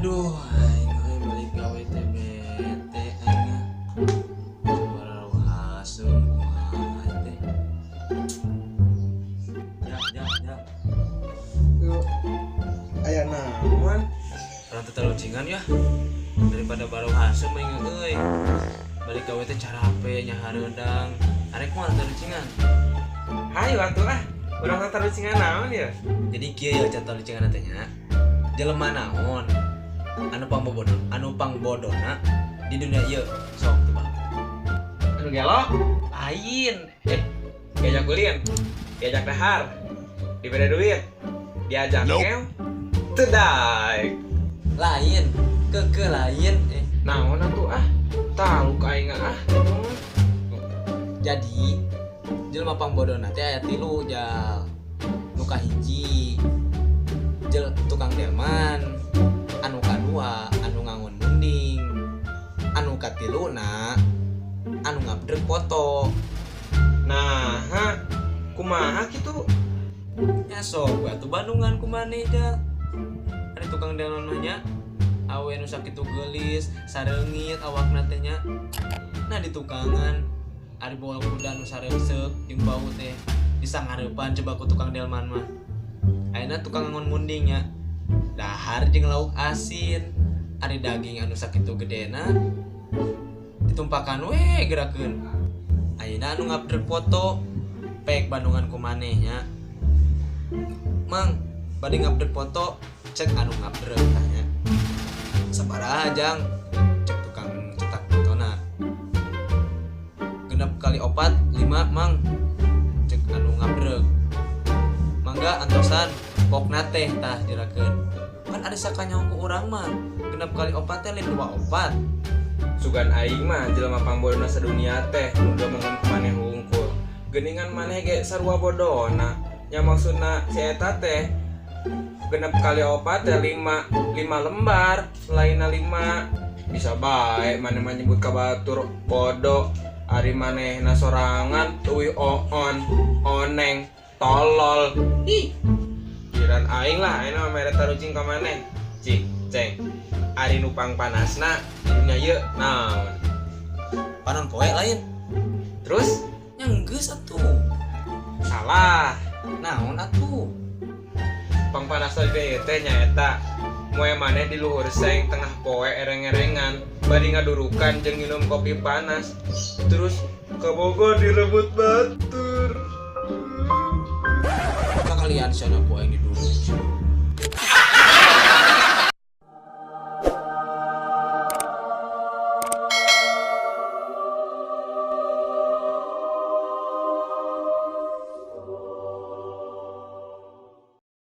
Aduh, aing euy balik gawe teh bete aing ah. Sabaraha haseum kumaha teh. Ya, ya, ya. Yuk. Aya naon? Urang teh tarucingan ya. Daripada baru haseum aing euy. Balik gawe teh carape nya hareudang. Arek moal tarucingan? Hayu atuh ah. Urang teh tarucingan naon ya? Jadi kieu ya can tarucingan teh nya. Jelema naon anu pangbodoh, anu pangbodona di dunia ieu, sok tebak. Anu gelo? Lain. Eh, diajak ulin. Diajak dahar. Dibere duit. Diajak ngew. Teu daek. Lain, ke lain eh. Naon atuh ah? Tahu ka aing ah. Jadi jelema pangbodona teh aya tilu, Jal. Nu kahiji jel tukang delman, anu kadua anu ngangon munding, anu katiluna anu ngabdrek foto. Nah, ha, kumaha kitu? Ya sok atuh bandungan ku maneh, Jal. Ada tukang delman mah nya awe nu sakitu geulis, sareungit awakna teh nya. Nah, di tukangan ari bawa kuda nu sareuseup jeung bau teh disangareupan coba ku tukang delman mah. Ayeuna tukang ngangon munding nya dahar jeung lauk asin, ari daging anu sakitu gedena ditumpakan we gerakeun. Ayeuna anu ngabdrek foto, pek bandungan ku maneh nya. "Mang, bade ngabdrek foto," cek anu ngabdrek tanya. "Sabaraha, Jang?" cek tukang cetak fotona. "6 kali 4, 5, Mang," cek anu ngabdrek. "Mangga antosan." Pokna teh tah jerakeun kan ada sakanyaho ku urang mah 6 kali 4 teh lain 24. Sugan aing mah jelema pangbodona sadunia teh nu diomongan ku maneh hungkul. Geuningan maneh ge sarua bodona. Nya maksudna si eta teh 6 kali 4 teh 5, 5 lembar, lainna 5. Bisa bae maneh mah nyebut ka batur bodoh. Ari manehna sorangan leuwih oon, oneng, tolol. Ih. Kiran aing lah aing mah mere tarucing ka maneh. Cik, ceng. Ari nu pangpanasna di dunia ieu naon? Panon poe lain? Terus? Nya geus atuh. Salah. Naon atuh? Pangpanasna di dunia ieu teh nyaeta moe maneh di luhur seng tengah poe ereng-erengan bari ngadurukan jeung minum kopi panas, terus kabogoh direbut batur. Kalian sana ku aing diduruk.